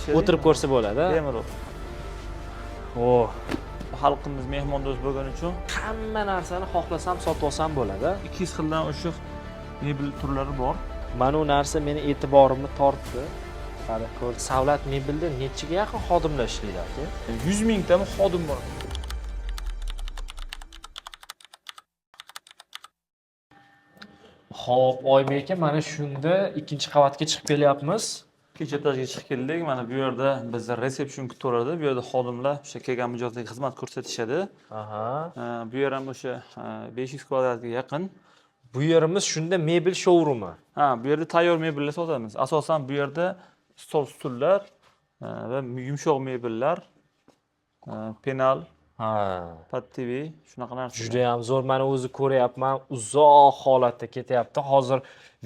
Bilishadi. O'tirib ko'rsa bo'ladi. Bemalol. O, Xalqimiz mehmondo'st bo'lgani uchun hamma narsani xohlasam sotib olsam bo'ladi. 200 xildan oshiq mebel turlari bor. Mana u narsa meni e'tiborimni tortdi. Qara, ko'r. Savlat mebelda nechiga yaqin xodimlar ishlaydi aka? 100 mingtami xodim bor. Xo'p, Oybek aka, mana shunda ikkinchi qavatga chiqib kelyapmiz. Ikkinchi etajga chiqib keldik. Mana bu yerda bizni resepsyon kutaveradi. Bu yerda xodimlar o'sha kelgan mijozlarga xizmat ko'rsatishadi. Aha. Bu yer ham o'sha 500 kvadratga yaqin. Bu yerimiz shunda mebel showroomi. Ha, bu yerda tayyor mebellar sotamiz. Asosan bu yerda stol, stullar va yumshoq mebellar, penal, Ha. pad TV shunaqa narsalar. Juda ham zo'r. Mana o'zi ko'ryapman, uzoq holatda ketyapti. Hozir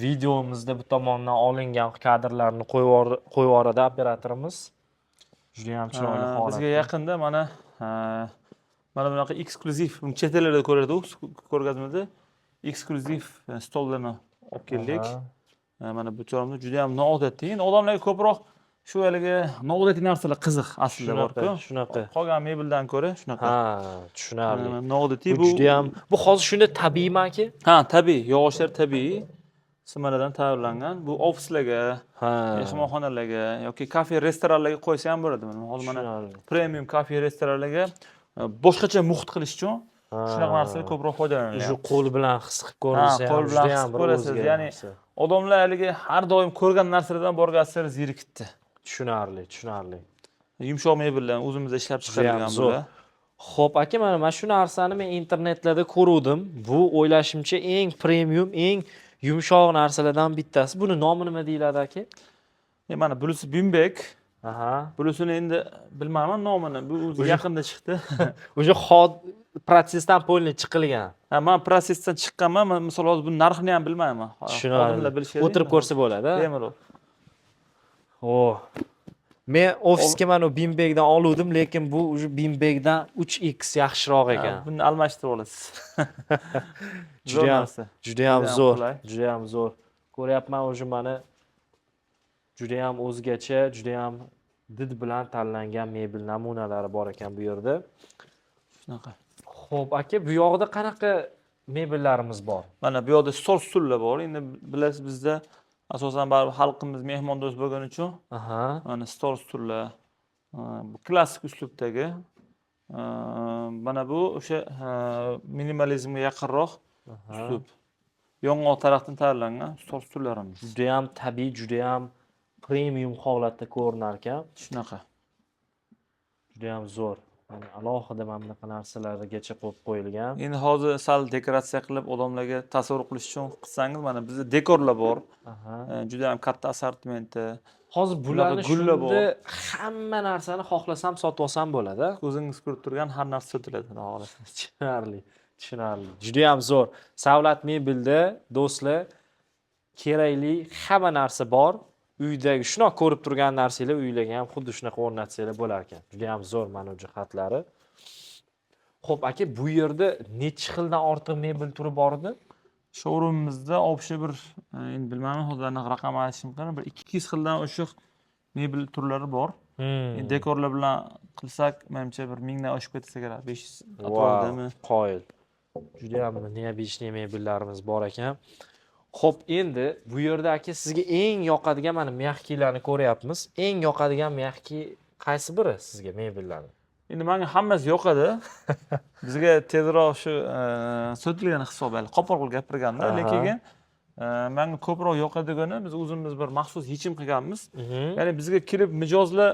videomizda bu tomondan olingan kadrlarni qo'yib yuboradi operatorimiz. Juda ham chiroyli holat. Bizga yaqinda mana mana bunaqa eksklyuziv, buni chet ellarda ko'radi u ko'rgazmada eksklyuziv stollarni olib keldik. Mana bu tomonda juda ham noodatiy. Endi odamlarga ko'proq shu haligi noodatiy narsalar qiziq aslida bor-ku. Shunaqa. Qolgan mebeldan ko'ra shunaqa. Ha, tushunarli. Noodatiy Bu juda ham, bu hozir shunda tabiiymi aka? Ha, tabiiy, yog'ochlar tabiiy. Simaradan tayyorlangan. Bu ofislarga, mehmonxonalarga yoki kafe, restoranlarga qo'ysa ham bo'ladi. Mana hozir mana premium kafe, restoranlarga boshqacha muhit qilish uchun shunaqa narsalar ko'proq Shu foydalanilyapti. qo'l bilan his qilib ko'rilsa ham Qo'l bilan juda his ham qilib bir ko'rasiz. o'zga Ya'ni narsa. odamlar haligi har doim ko'rgan narsalardan borgasi zerikibdi. Tushunarli, tushunarli. Yumshoq mebellar o'zimizda ishlab Juda ham chiqarilgan zo'r. bular. Xo'p, aka, mana shu narsani men internetlarda ko'ruvdim. Bu o'ylashimcha eng premium, eng yumshoq narsalardan bittasi. Buni nomi nima deyiladi aka? Mana bunisi Bimbek. Aha. Bunisini endi bilmayman nomini. Bu o'zi yaqinda chiqdi. Уже hod protsessdan полный chiqilgan. Ha, man protsessdan chiqqanman. Man misol hozir buni narxini ham bilmayman. Tushunarli. Xodimlar bilishadi. O'tirib ko'rsa bo'ladi. Bemalol. O. Men ofisga mana bu Bimbegdan oluvdim, lekin bu уже Bimbegdan 3x yaxshiroq ekan. Buni almashtirib olasiz. Zo'r Juda ham narsa. juda ham Juda ham zo'r, qulay. juda ham zo'r. Ko'ryapman уже mana juda ham o'zgacha, juda ham did bilan tanlangan mebel namunalari bor ekan bu yerda. Shunaqa. Xo'p, aka, bu yoqda qanaqa mebellarimiz bor? Mana bu yoqda stol stullar bor. Endi bilasiz, bizda asosan baribir xalqimiz mehmondo'st bo'lgani uchun mana stol stullar bu klassik uslubdagi. Mana bu o'sha minimalizmga yaqinroq uslub. Yong'oq daraxtidan tayyorlangan stol stullarimiz. Juda ham tabiiy, juda ham premium holatda ko'rinar ekan. Shunaqa. Juda ham zo'r. Mana alohida mana bunaqa narsalargacha qo'yib qo'yilgan. Endi hozir sal dekoratsiya qilib odamlarga tasavvur qilish uchun qilsangiz, mana bizda dekorlar bor. Juda ham katta assortimenti. Hozir bularni gullar bor. shunda hamma narsani xohlasam sotib olsam bo'ladi. Ko'zingiz ko'rib turgan har narsa sotiladi, xudo xohlasa. Tushunarli, tushunarli. Juda ham zo'r. Savlat mebelda do'stlar kerakli hamma narsa bor. Uydagi shunaqa ko'rib turgan narsanglar uylarga ham xuddi shunaqa o'rnatsanglar bo'lar ekan. Juda ham zo'r mana bu jihatlari. Xo'p, aka, bu yerda necha xildan ortiq mebel turi bor edi? Showroomimizda общий bir endi bilmayman hozir aniq raqam aytishim qiyin, bir 200 xildan oshiq mebel turlari bor. Endi dekorlar bilan qilsak, menimcha bir 1000dan oshib ketsa kerak, 500 atrofidami? Qoyil. Juda ham необычный mebellarimiz bor ekan. Xo'p, endi bu yerda aka sizga eng yoqadigan mana mягкийlarni ko'ryapmiz. Eng yoqadigan mягкий qaysi biri sizga mebellarni? Endi menga hammasi yoqadi. Bizga tezroq shu sotilgan hisob, hali qo'pol qilib gapirganda, lekin menga ko'proq yoqadigani biz o'zimiz bir maxsus yechim qilganmiz. Ya'ni bizga kelib mijozlar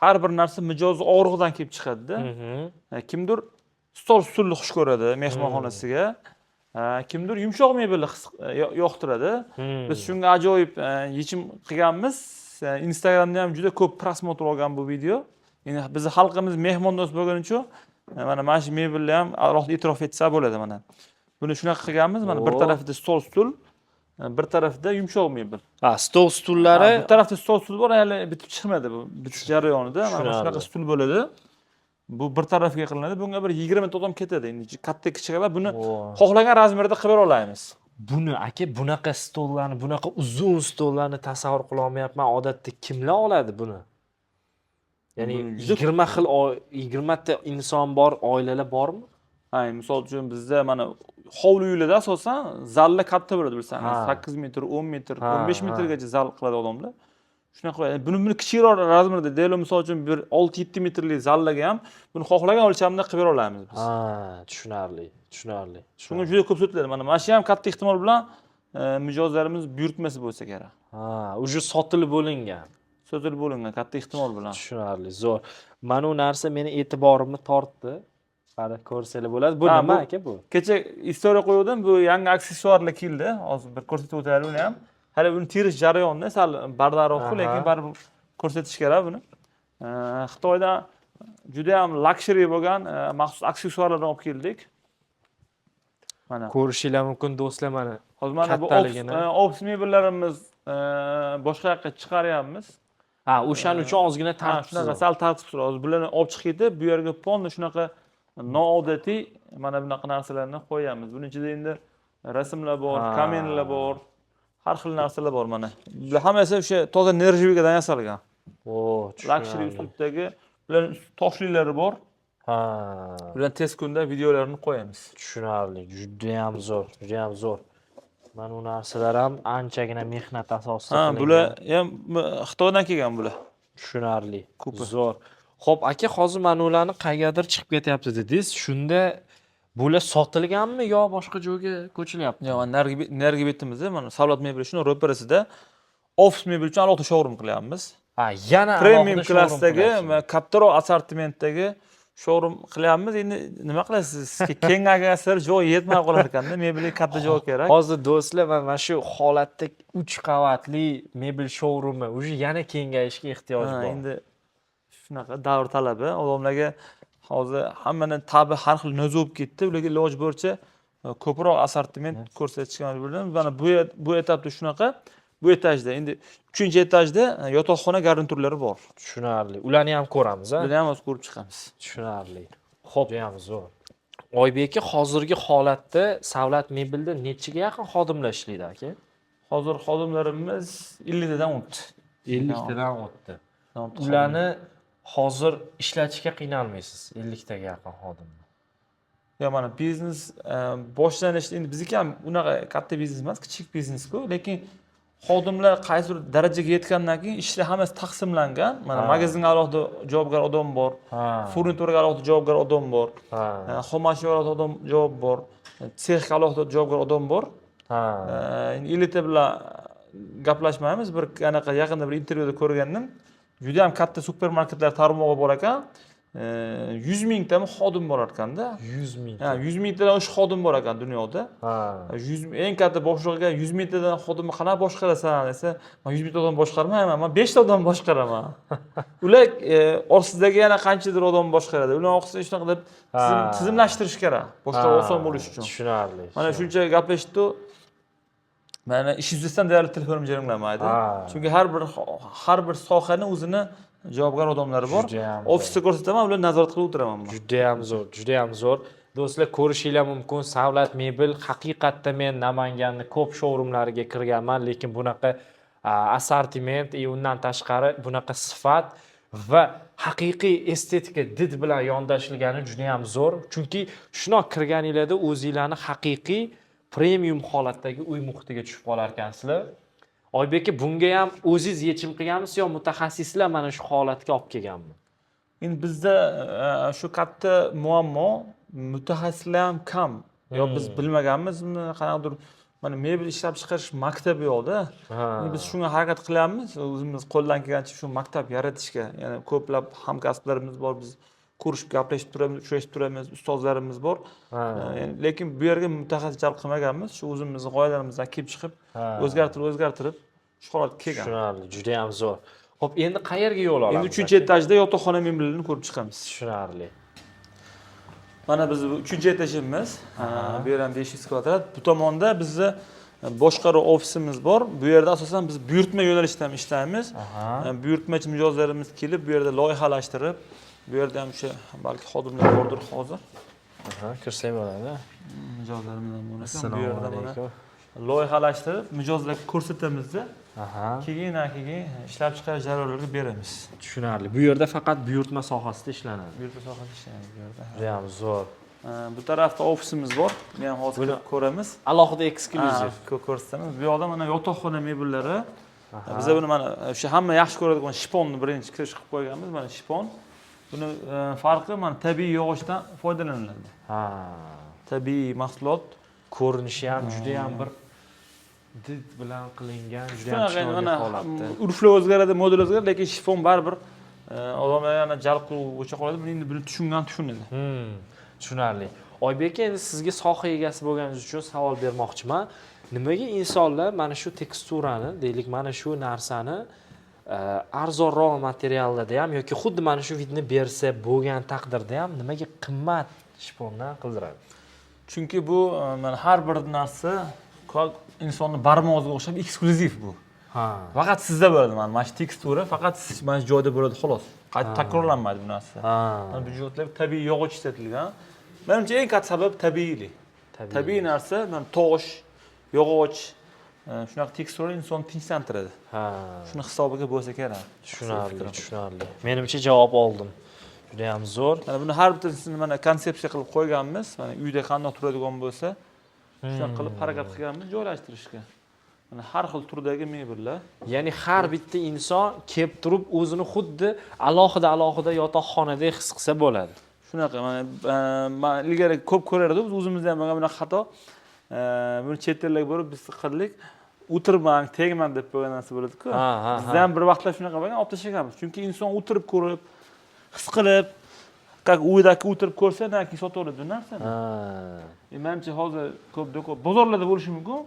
har bir narsa mijoz og'rig'idan kelib chiqadi-da. Kimdir stol stulni xush ko'radi mehmonxonasiga. Kimdir yumshoq mebelni yoqtiradi. Biz shunga ajoyib yechim qilganmiz. Instagramda ham juda ko'p просмотр olgan bu video. Endi bizni xalqimiz mehmondo'st bo'lgani uchun mana shu mebelni ham alohida e'tirof etsa bo'ladi mana. Buni shunaqa qilganmiz. Mana bir tarafida stol stul, bir tarafida yumshoq mebel. Ha, stol stullari. Bu tarafda stol stul bor, hali bitib chiqmadi bu. Bitish jarayonida mana shunaqa stul bo'ladi. Bu bir tarafga qilinadi. Bunga bir 20 ta odam ketadi. Endi katta kichiklar buni xohlagan razmerda qilib bera olamiz. Buni aka, bunaqa stollarni, bunaqa uzun stollarni tasavvur qila olmayapman. Odatda kimlar oladi buni? Ya'ni Buni juda 20 xil 20 ta inson bor, oilalar bormi? Ha, misol uchun bizda mana hovli uylarda asosan zallar katta bo'ladi, bilsangiz. 8 metr, 10 metr, 15 metrgacha zal qiladi odamlar. Shunaqa qiladi. Buni kichikroq размер da, deylik, misol uchun bir 6-7 metrli zallarga ham buni xohlagan o'lchamda qilib bera olamiz biz. Ha, tushunarli, tushunarli. Shunga juda ko'p sotiladi. Mana shu ham katta ehtimol bilan mijozlarimiz buyurtmasi bo'lsa kerak. Ha, уже sotilib bo'lingan. Sotilib bo'lingan katta ehtimol bilan. Tushunarli, zo'r. Mana bu narsa meni e'tiborimni tortdi. Qani, ko'rsanglar bo'ladi. Bu nima aka bu? Kecha история qo'ygandim, bu yangi aksessuarlar keldi. Hozir bir ko'rsatib o'taylik uni ham. Hali buni terish jarayonida sal bardaroq, lekin baribir ko'rsatish kerak buni. Xitoydan juda ham luxury bo'lgan maxsus aksessuarlarni olib keldik. Mana. Ko'rishinglar mumkin do'stlar, mana. Hozir mana bu Kattaligini. Ofis mebellarimiz boshqa yoqqa chiqaryapmiz. Ha, o'shaning uchun ozgina tartibsiz. Shunaqa sal tartibsizroq. Hozir bularni olib chiqib ketib, bu yerga полный shunaqa noodatiy mana bunaqa narsalarni qo'yamiz. Buning ichida endi rasmlar bor, kaminlar bor, har xil narsalar bor mana. Bular hammasi o'sha toza нержавейка dan yasalgan. O, Luxury tushunarli. uslubdagi bularning toshlilari bor. Bularni tez kunda videolarini qo'yamiz. Tushunarli, juda ham zo'r, juda ham zo'r. Mana bu narsalar ham anchagina mehnat asosida Ha, qilingan. bular ham Xitoydan kelgan bular. Tushunarli. Ko'pi. Zo'r. Xo'p, aka, hozir mana ularni qayergadir chiqib ketyapti dedingiz. Shunda bular sotilganmi yo boshqa joyga ko'chilyapti? Yo'q, mana narigi betimizda mana Savlat mebel shuni ro'parasida ofis mebel uchun alohida showroom qilyapmiz. Ha, yana Premium alohida showroom klassdagi, qilyapsiz. Va kattaroq assortimentdagi showroom qilyapmiz. Endi nima qilasiz? Kengayganlar joy yetmay qolar ekanda, mebelga katta joy kerak. Hozir do'stlar, mana shu holatda 3 qavatli mebel showroomi уже yana kengayishga ehtiyoj bor. Endi shunaqa davr talabi. Odamlarga hozir hammani ta'bi har xil nozik bo'lib ketdi. Ularga iloji boricha ko'proq assortiment ko'rsatishga majburmiz. Mana bu etapda shunaqa. Bu etajda, endi 3-etajda yotoqxona garniturlari bor. Tushunarli. Ularni ham ko'ramiz, a? Ularni ham hozir ko'rib chiqamiz. Tushunarli. Xo'p, judayam zo'r. Oybek aka, hozirgi holatda Savlat mebelda nechiga yaqin xodimlar ishlaydi aka? Hozir xodimlarimiz 50 tadan o'tdi. 50 tadan o'tdi. Ularni hozir ishlatishga qiynalmaysiz, 50 taga yaqin xodimni. Yo, mana biznes boshlanish, endi bizniki ham unaqa katta biznes emas, kichik biznes-ku, lekin xodimlar qaysidir darajaga yetgandan keyin ishlar hammasi taqsimlangan. Mana magazinga alohida javobgar odam bor, furnituraga alohida javobgar odam bor, xomashyoga alohida odam javob bor, sexga alohida javobgar odam bor. Endi elita bilan gaplashmaymiz. Bir anaqa yaqinda bir intervyuda ko'rgandim. Juda ham katta supermarketlar tarmog'i bor ekan. 100 mingtami xodim bor ekanda. 100 ming. Ha, 100 mingtadan oshiq xodim bor ekan dunyoda. 100 eng katta boshlig'iga 100 mingtadan xodimni qanaqa boshqarasan desa, man 100 mingta odam boshqarmayman, man 5 ta odam boshqaraman. Ular ortidagi yana qanchadir odam boshqaradi. Ular orqasidan shunaqa deb tizimlashtirish kerak. Boshqaruv oson bo'lishi uchun. Tushunarli. Mana shuncha gaplashdi. Mana ish yuzasidan deyarli telefonim jaranglamaydi. Chunki har bir sohani o'zini javobgar odamlari bor. Judayam zo'r. Ofisda ko'rsataman, ular nazorat qilib o'tiraman man. Judayam zo'r, judayam zo'r. Do'stlar, ko'rishinglar mumkin, Savlat mebel haqiqatda men Namanganni ko'p showroomlariga kirganman, lekin bunaqa assortiment, и undan tashqari bunaqa sifat va haqiqiy estetika did bilan yondashilgani judayam zo'r. Chunki shundoq kirganinglarda o'zinglarni haqiqiy premium holatdagi uy muhitiga tushib qolar ekansizlar. Oybek aka, bunga ham o'zingiz yechim qilganmisiz yo mutaxassislar mana shu holatga olib kelganmi? Endi bizda shu katta muammo, mutaxassislar ham kam. Yo biz bilmaganmizmi, qanaqadir mana mebel ishlab chiqarish maktabi yo'qda. Endi biz shunga harakat qilyapmiz, o'zimiz qo'ldan kelgancha shu maktab yaratishga. Ya'ni ko'plab hamkasblarimiz bor, biz ko'rishib gaplashib turamiz, uchrashib turamiz, ustozlarimiz bor. Ya'ni lekin bu yerga mutaxassis jalb qilmaganmiz. Shu o'zimizni g'oyalarimizdan kelib chiqib, o'zgartirib, o'zgartirib shu holatga kelgan. Tushunarli, juda ham zo'r. Xo'p, endi qayerga yo'l olamiz? Endi 3-etajda yotoqxona mebelini ko'rib chiqamiz. Tushunarli. Mana biz bu 3-etajimiz. Bu yer ham 500 kvadrat. Bu tomonda bizni boshqaruv ofisimiz bor. Bu yerda asosan biz buyurtma yo'nalishida ham ishlaymiz. Buyurtmachi mijozlarimiz kelib, bu yerda loyihalashtirib, bu yerda ham o'sha balki xodimlar bordir hozir. Aha, kirsak bo'ladi. Mijozlarimiz ham bor ekan. Bu Assalomu yerda mana alaykum. loyihalashtirib, mijozlarga ko'rsatamizda. Keyin ishlab chiqarish jarayonlariga beramiz. Tushunarli. Bu yerda faqat buyurtma sohasida ishlanadi. Buyurtma sohasida ishlanadi bu yerda. Juda ham zo'r. Bu tarafda ofisimiz bor. Buni ham hozir Buni ko'ramiz. Alohida eksklyuziv. Ko'rsatamiz. Bu yoqda mana yotoqxona mebellari. Biza buni mana o'sha hamma yaxshi ko'radigan shiponni birinchi kirish qilib qo'yganmiz. Mana shipon. Buni farqi mana tabiiy yog'ochdan foydalaniladi. Tabiiy mahsulot. Ko'rinishi ham juda ham bir did bilan qilingan, juda ham chiroyli holatda. Urflar o'zgaradi, model o'zgaradi, lekin shifon baribir odamlarni yana jalb qiluvchi qoladi. Buni endi buni tushungan tushunadi. Tushunarli. Oybek aka, endi sizga soha egasi bo'lganingiz uchun savol bermoqchiman. Nimaga insonlar mana shu teksturani, deylik, mana shu narsani arzonroq materiallarda ham yoki xuddi mana shu vidni bersa bo'lgan taqdirda ham nimaga qimmat shpondan qildiradi? Chunki bu mana har bir narsa insonni barmog'iga o'xshab eksklyuziv bu. Faqat sizda bo'ladi mana shu tekstura, faqat siz mana shu joyda bo'ladi xolos. Qayta takrorlanmaydi bu narsa. Mana bu joylar tabiiy yog'och ishlatilgan. Menimcha eng katta sabab tabiiylik. Tabiiy narsa, mana tosh, yog'och, shunaqa tekstura insonni tinchlantiradi. Shuni hisobiga bo'lsa kerak. Tushunarli, tushunarli. Menimcha javob oldim. Juda ham zo'r. Mana buni har bittasini mana konsepsiya qilib qo'yganmiz. Mana uyda qanday turadigan bo'lsa, shunaqa qilib harakat qilganmiz joylashtirishga. Mana har xil turdagi mebellar. Ya'ni har bitta inson kelib turib o'zini xuddi alohida yotoqxonada his qilsa bo'ladi. Shunaqa mana men ilgari ko'p ko'rardim, biz o'zimizda ham bo'lgan bunaqa xato. Buni chet ellarga borib biz qildik. O'tirmang, tegmang deb qo'ygan narsa bo'ladi-ku. Bizda ham bir vaqtlar shunaqa bo'lgan, olib tashlaganmiz. Chunki inson o'tirib ko'rib, his qilib, как uydagi o'tirib ko'rsa, keyin sotib oladi bu narsani. Menimcha hozir ko'p do'kon bozorlarda bo'lishi mumkin.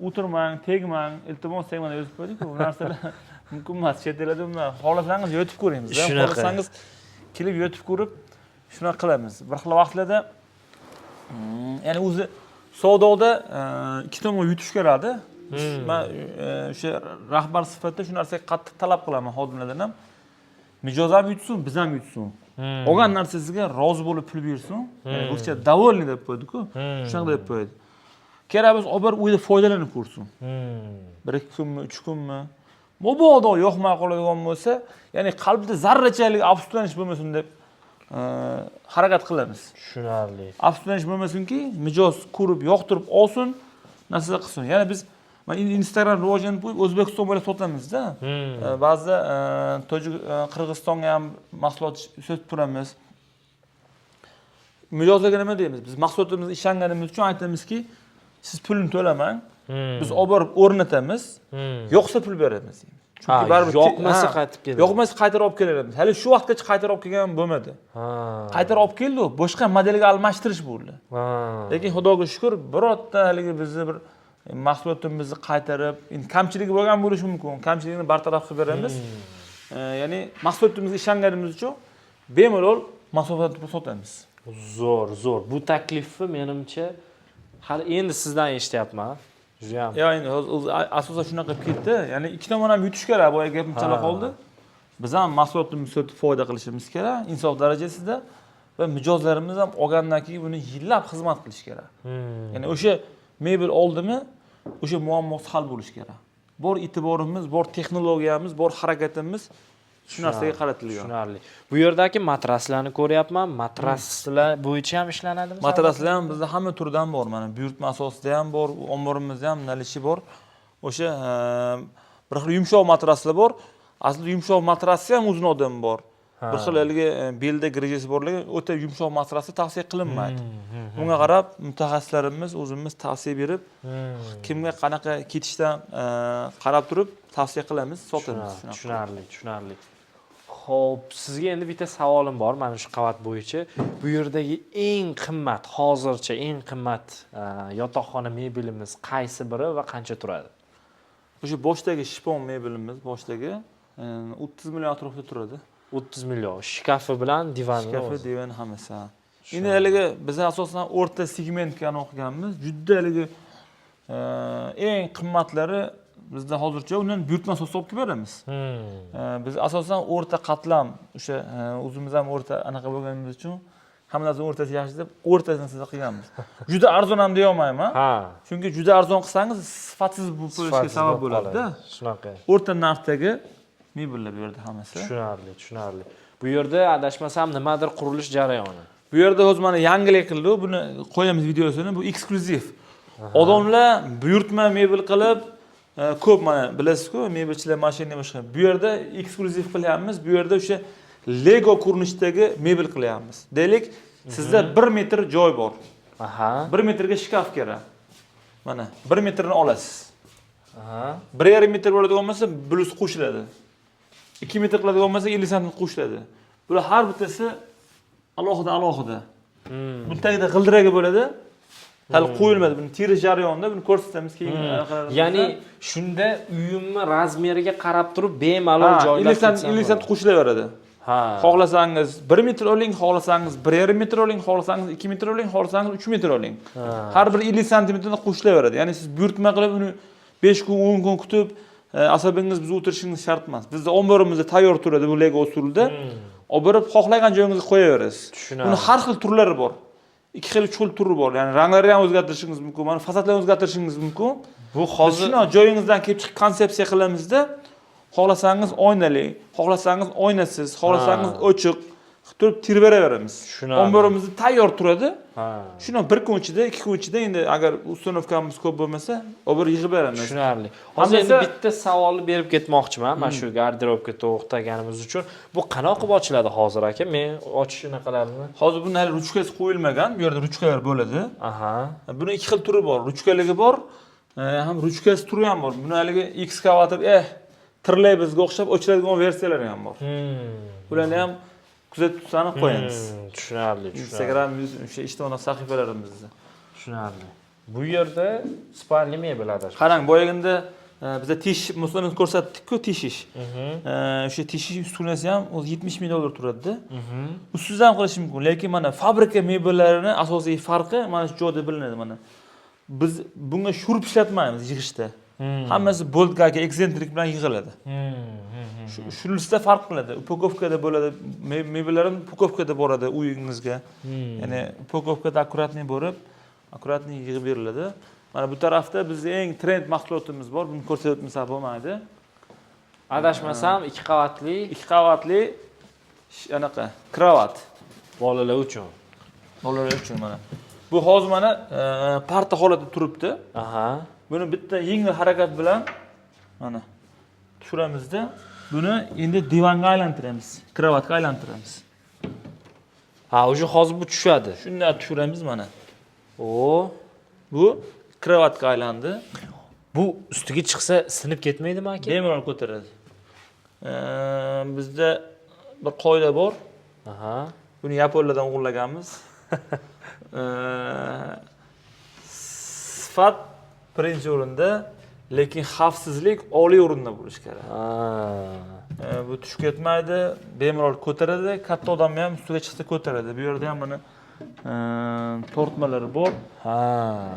O'tirmang, tegmang, iltimos tegmang deb yozib qo'ydik-ku. Bu narsalar mumkin emas. Chet ellarda umuman xohlasangiz yotib ko'ring. Biz ham xohlasangiz kelib yotib ko'rib shunaqa qilamiz. Bir xil vaqtlarda ya'ni o'zi savdoda ikki tomon yutish keladi. Men o'sha rahbar sifatida shu narsaga qattiq talab qilaman xodimlardan ham. Mijoz ham yutsin, biz ham yutsin. Olgan narsasiga rozi bo'lib pul bersin. Ya'ni ruscha довольный deb qo'ydi-ku. Shunaqa deb qo'ydi. Kerak bo'lsa olib borib uyda foydalanib ko'rsin. 1-2 kunmi, 3 kunmi. Mabodo yoqmay qoladigan bo'lsa, ya'ni qalbida zarrachalik afsuslanish bo'lmasin deb harakat qilamiz. Tushunarli. Afsuslanish bo'lmasinki, mijoz ko'rib, yoqtirib olsin, narsa qilsin. Ya'ni biz mana Instagram rivojlanib qo'yib, O'zbekiston bo'ylab sotamizda. Ba'zida Tojik, Qirg'izistonga ham mahsulot sotib turamiz. Mijozlarga nima deymiz? Biz mahsulotimizga ishonganimiz uchun aytamizki, siz pulni to'lamang, biz olib borib o'rnatamiz, yo'qsa pul beramiz deymiz. Chunki baribir yoqmasa qaytib keladi. Yoqmasa qaytarib olib kelamiz. Hali shu vaqtgacha qaytarib olib kelgan bo'lmadi. Qaytarib olib keldi, boshqa modelga almashtirish bo'ldi. Lekin Xudoga shukr, birorta haligi bizni bir mahsulotimizni qaytarib, endi kamchiligi bo'lgan bo'lishi mumkin, kamchiligini bartaraf qilib beramiz. Ya'ni mahsulotimizga ishonganimiz uchun bemalol mahsulotni sotamiz. Zo'r, zo'r. Bu taklifni menimcha hali endi sizdan eshityapman. Juda ham. Ya endi hozir asosan shunaqa qilib ketdi. Ya'ni ikki tomon ham yutish kerak, boya gapim chala qoldi. Biz ham mahsulotimizni sotib foyda qilishimiz kerak, insof darajasida va mijozlarimiz ham olgandan keyin buni yillab xizmat qilish kerak. Ya'ni o'sha mebel oldimi, o'sha muammosi hal bo'lishi kerak. Bor e'tiborimiz, bor texnologiyamiz, bor harakatimiz shu narsaga qaratilgan. Tushunarli. Bu yerdagi matraslarni ko'ryapman. Matraslar bo'yicha ham ishlanadimi? Matraslar ham bizda hamma turdan bor. Mana buyurtma asosida ham bor, omborimizda ham nalishi bor. O'sha bir xil yumshoq matraslar bor. Aslida yumshoq matrasni ham o'zini odami bor. Bir xil haligi belda grejasi borligi o'ta yumshoq matrasni tavsiya qilinmaydi. Bunga qarab mutaxassislarimiz o'zimiz tavsiya berib, kimga qanaqa ketishdan qarab turib tavsiya qilamiz, sotamiz. Tushunarli, tushunarli. Xo'p, sizga endi bitta savolim bor mana shu qavat bo'yicha. Bu yerdagi eng qimmat, hozircha eng qimmat yotoqxona mebelimiz qaysi biri va qancha turadi? O'sha boshdagi shipon mebelimiz boshdagi 30 million atrofida turadi. 30 million. Shkafi bilan divani. Shkafi, divan hammasi. Endi haligi biz asosan o'rta segmentga o'qiganmiz. Juda haligi eng qimmatlari bizda hozircha undan buyurtma asosida olib kelib beramiz. Biz asosan o'rta qatlam, o'sha o'zimiz ham o'rta anaqa bo'lganimiz uchun Hamma narsani o'rtasi yaxshi deb o'rtasini qilganmiz. Juda arzon ham deya olmayman. Chunki juda arzon qilsangiz sifatsiz bo'lishiga sabab bo'ladi-da. Shunaqa. O'rta narxdagi mebellar bu yerda hammasi. Tushunarli, tushunarli. Bu yerda adashmasam nimadir qurilish jarayoni. Bu yerda hozir mana yangilik qildi, buni qo'yamiz videosini, bu eksklyuziv. Odamlar buyurtma mebel qilib, ko'p mana bilasiz-ku, mebelchilar mashina boshqa. Bu yerda eksklyuziv qilyapmiz. Bu yerda o'sha Lego ko'rinishdagi mebel qilyapmiz. Deylik, sizda 1 metr joy bor. 1 metrga shkaf kerak. Mana 1 metrni olasiz. 1,5 metr bo'ladigan bo'lsa, плюс qo'shiladi. 2 metr qiladigan bo'lsa, 50 santim qo'shiladi. Bular har bittasi alohida alohida. Buni tagida g'ildiragi bo'ladi. Hali qo'yilmadi. Buni terish jarayonida buni ko'rsatamiz keyin. Ya'ni shunda uyimni размер iga qarab turib bemalol joylab 50 santim, 50 santim qo'shilaveradi. Xohlasangiz 1 metr oling, xohlasangiz 1,5 metr oling, xohlasangiz 2 metr oling, xohlasangiz 3 metr oling. Har bir 50 santimetrdan qo'shilaveradi. Ya'ni siz buyurtma qilib uni 5 kun, 10 kun kutib, asabingiz buzib o'tirishingiz shart emas. Bizda omborimizda tayyor turadi bu Lego usulida. Olib borib xohlagan joyingizga qo'yaverasiz. Tushunarli. Buni har xil turlari bor. 2 xil, 3 xil turi bor. Ya'ni ranglarini ham o'zgartirishingiz mumkin, mana fasadlarni o'zgartirishingiz mumkin. Bu hozir shuni joyingizdan kelib chiqib konsepsiya qilamizda, xohlasangiz oynali, xohlasangiz oynasiz, xohlasangiz ochiq qilib turib terib beraveramiz. Omborimizda tayyor turadi. Shuni bir kun ichida, 2 kun ichida endi agar установка miz ko'p bo'lmasa, olib borib yig'ib beramiz. Tushunarli. Hozir endi bitta savolni berib ketmoqchiman, mana shu garderobga to'xtaganimiz uchun. Bu qanaqa qilib ochiladi hozir aka? Men ochish unaqalarini. Hozir buni hali ruchkasi qo'yilmagan. Bu yerda ruchkalar bo'ladi. Buni 2 xil turi bor. Ruchkaligi bor, ham ruchkasi turi ham bor. Buni haligi ekskavator, tirlaybizga o'xshab ochiladigan versiyalari ham bor. Ularni ham kuzatib tursangiz qo'yamiz. Tushunarli, tushunarli. Instagram, o'sha ijtimoiy sahifalarimizda. Tushunarli. Bu yerda спальный mebel adashmasam. Qarang, boyaganda biza teshish masalani ko'rsatdik-ku, teshish. O'sha teshish uskunasi ham o'zi 70 ming dollar turadi-da. Usiz ham qilish mumkin, lekin mana fabrika mebellarini asosiy farqi mana shu joyda bilinadi mana. Biz bunga шуруп ishlatmaymiz yig'ishda. Hammasi болт, gayka, eksentrik bilan yig'iladi. Shunisida farq qiladi. Упаковка da bo'ladi, mebellar ham упаковка da boradi uyingizga. Ya'ni упаковка da аккуратный borib, аккуратный yig'ib beriladi. Mana bu tarafda bizning eng trend mahsulotimiz bor. Buni ko'rsatib o'tmasak bo'lmaydi. Adashmasam 2 qavatli, 2 qavatli anaqa krovat bolalar uchun. Bolalar uchun mana. Bu hozir mana parta holatida turibdi. Buni bitta yengil harakat bilan mana tushiramizda, buni endi divanga aylantiramiz, kravatga aylantiramiz. Ha, уже hozir bu tushadi. Shunday tushiramiz mana. O, Bu kravatga aylandi. Bu ustiga chiqsa sinib ketmaydimi aka? Bemalol ko'taradi. Bizda bir qoida bor. Buni yaponlardan o'g'irlaganmiz. Sifat birinchi o'rinda, lekin xavfsizlik oliy o'rinda bo'lishi kerak. Bu tushib ketmaydi, bemalol ko'taradi, katta odamni ham ustiga chiqsa ko'taradi. Bu yerda ham mana tortmalari bor.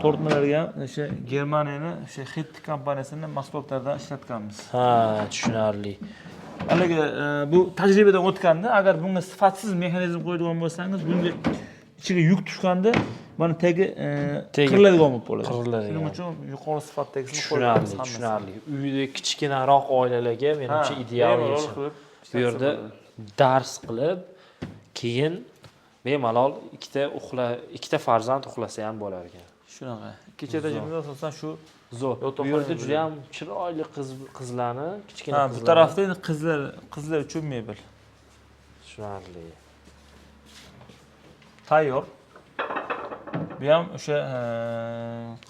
Tortmalarga ham o'sha Germaniyani o'sha Hettich kompaniyasini mahsulotlaridan ishlatganmiz. Ha, tushunarli. Haligi bu tajribadan o'tganda, agar bunga sifatsiz mexanizm qo'yadigan bo'lsangiz, bunga ichiga yuk tushganda mana tagi Tagi qiriladigan bo'lib qoladi. Qiriladigan. Shuning uchun yuqori sifatdagisini qo'yamiz Tushunarli, hammasini. Tushunarli. Uyda kichkinaroq oilalarga menimcha ideal bemalol yechim. qilib Bu yerda ishlatsa bo'ladi. dars qilib, keyin bemalol ikkita farzand uxlasa ham bo'lar ekan. Shunaqa. Kecha rejimizda asosan shu Zo'r. Bu yotoqxona yerda bo'ladi. juda ham chiroyli qizlarni, kichkina Ha, bu qizlarni. tarafda endi qizlar uchun mebel. Tushunarli. Tayyor. Bu ham o'sha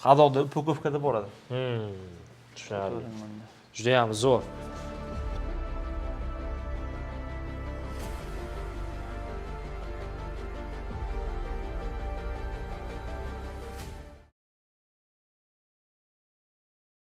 qadoqda упаковка da boradi. Tushunarli. Juda ham zo'r.